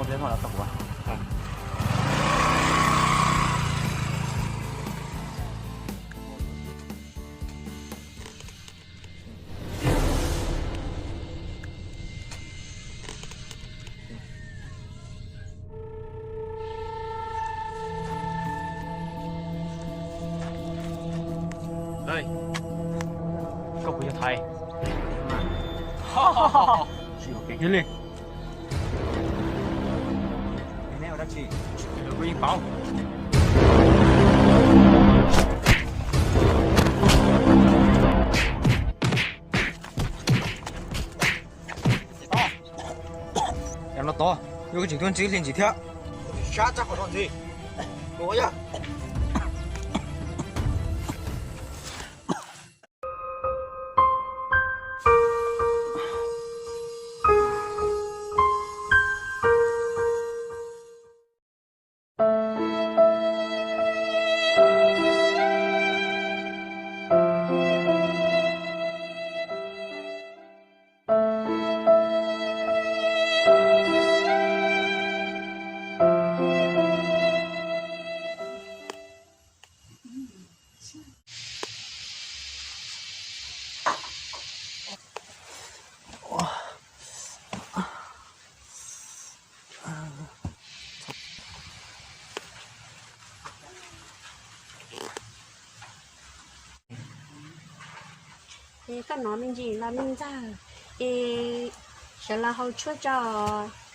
Lawv no los tau kuv. Koj puas yog thais? Tsis yog kev kiag li. Neb ua dab tsi? Kuv yeej paub. Yog no tod, yuav koj tseem tuaj ntxiv hli ntsis thiab. Sab txaj qhov no ntxiv. Ua yog. Es koj hnov me ntsis los me ntxawg, es sawv los hau tshuaj tso os.